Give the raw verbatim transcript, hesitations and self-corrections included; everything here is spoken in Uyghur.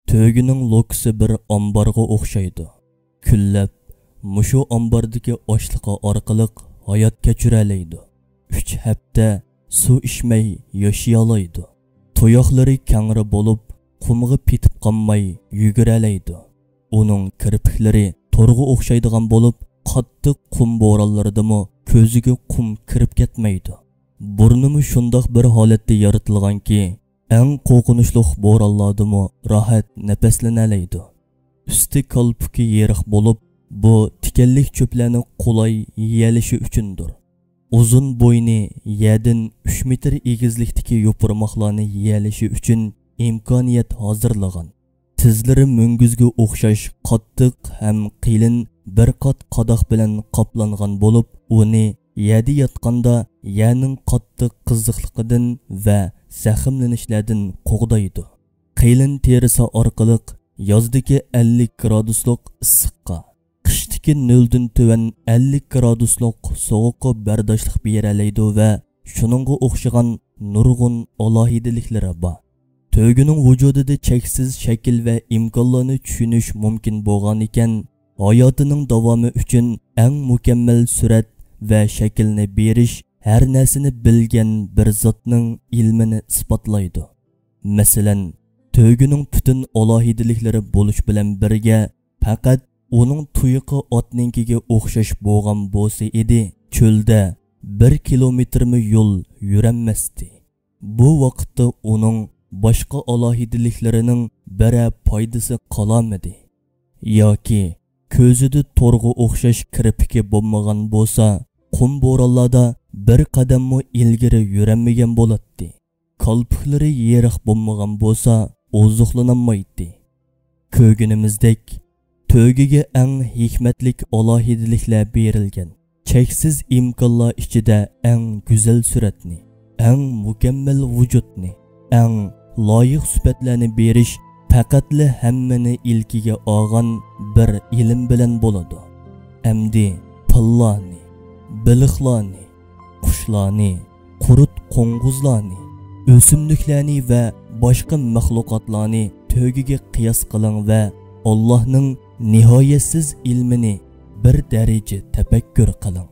تۆگىنىڭ لوكىسى بىر ئامبارغا ئوخشايدۇ. كۈنلەپ مۇشۇ ئامباردىكى ئاشلىقى ئارقىلىق ھايات كەچۈرەلەيدۇ. ئۈچ ھەپتە سۇ ئىچمەي ياشىيالايدۇ. تۇياقلىرى كەڭرى بولۇپ، قۇمغا پېتىپ قالماي يۈگۈرەلەيدۇ. ئۇنىڭ كىرپىكلىرى تورغا ئوخشايدىغان بولۇپ، قاتتىق قۇم بورانلىرىدىمۇ كۆزىگە قۇم كىرىپ كەتمەيدۇ. بۇرنىمۇ شۇنداق بىر ھالەتتە يارىتىلغانكى، ئەڭ قورقۇنچلۇق بورانلاردىمۇ راھەت نەپەسلىنەلەيدۇ. ئۈستى كالپۇكى يېرىق بولۇپ، بۇ تىكەنلىك چۆپلەرنى قولاي يېيەلىشى ئۈچۈندۇر. ئۇزۇن بوينى يەردىن ئۈچ مېتىر ئېگىزلىكتىكى يوپۇرماقلارنى يېيەلىشى ئۈچۈن ئىمكانىيەت ھازىرلىغان. تىزلىرى مۈڭگۈزگە ئوخشاش قاتتىق ھەم قېلىن بىر قات قاداق بىلەن قاپلانغان بولۇپ، ئۇنى يەردە ياتقاندا يەرنىڭ قاتتىق قىزىقلىقىدىن ۋە زەخىملىنىشلەردىن قوغدايدۇ. قېلىن تېرىسى ئارقىلىق يازدىكى ئەللىك گرادۇسلۇق ئىسسىققا، قىشتىكى نۆلدىن تۆۋەن ئەللىك گرادۇسلۇق سوغۇققا بەرداشلىق بېرەلەيدۇ ۋە شۇنىڭغا ئوخشىغان نۇرغۇن ئالاھىدىلىكلىرى بار. تۆگىنىڭ ۋۇجۇدىدا چەكسىز شەكىل ۋە ئىمكانلارنى چۈشىنىش مۇمكىن بولغانىكەن، ھاياتىنىڭ داۋامى ئۈچۈن ئەڭ مۇكەممەل سۈرەت ۋە شەكىلنى بېرىش ھەر نەرسىنى بىلگەن بىر زاتنىڭ ئىلمىنى ئىسپاتلايدۇ. مەسىلەن، تۆگىنىڭ پۈتۈن ئالاھىدىلىكلىرى بولۇش بىلەن بىرگە، پەقەت ئۇنىڭ تۇيىقى ئاتنىڭكىگە ئوخشاش بولغان بولسا ئىدى، چۆلدە بىر كىلومېتىرمۇ يول يۈرەلمەستى. بۇ ۋاقىتتا ئۇنىڭ باشقا ئالاھىدىلىكلىرىنىڭ بىرەر پايدىسى قالالمىدى. ياكى كۆزىدە تورغا ئوخشاش كىرپىكى بولمىغان بولسا، قۇم بورانلاردا بىر قەدەممۇ ئىلگىرى يۈرەلمىگەن بولاتتى. كالپۇكلىرى يېرىق بولمىغان بولسا، ئوزۇقلىنالمايتتى. كۆرگىنىمىزدەك، تۆگىگە ئەڭ ھېكمەتلىك ئالاھىدىلىكلەر بېرىلگەن. چەكسىز ئىمكانلار ئىچىدە ئەڭ گۈزەل سۈرەتنى، ئەڭ مۇكەممەل ۋۇجۇدنى، ئەڭ لايىق سۈپەتلەرنى بېرىش پەقەتلا ھەممىنى ئىلكىگە ئالغان بىر ئىلىم بىلەن بولىدۇ. ئەمدى پىللارنى، بېلىقلارنى، قۇشلارنى، قۇرت-قوڭغۇزلارنى، ئۆسۈملۈكلەرنى ۋە باشقا مەخلۇقاتلارنى تۆگىگە قىياس قىلىڭ ۋە ئاللاھنىڭ نىھايەتسىز ئىلمىنى بىر دەرىجە تەپەككۇر قىلىڭ.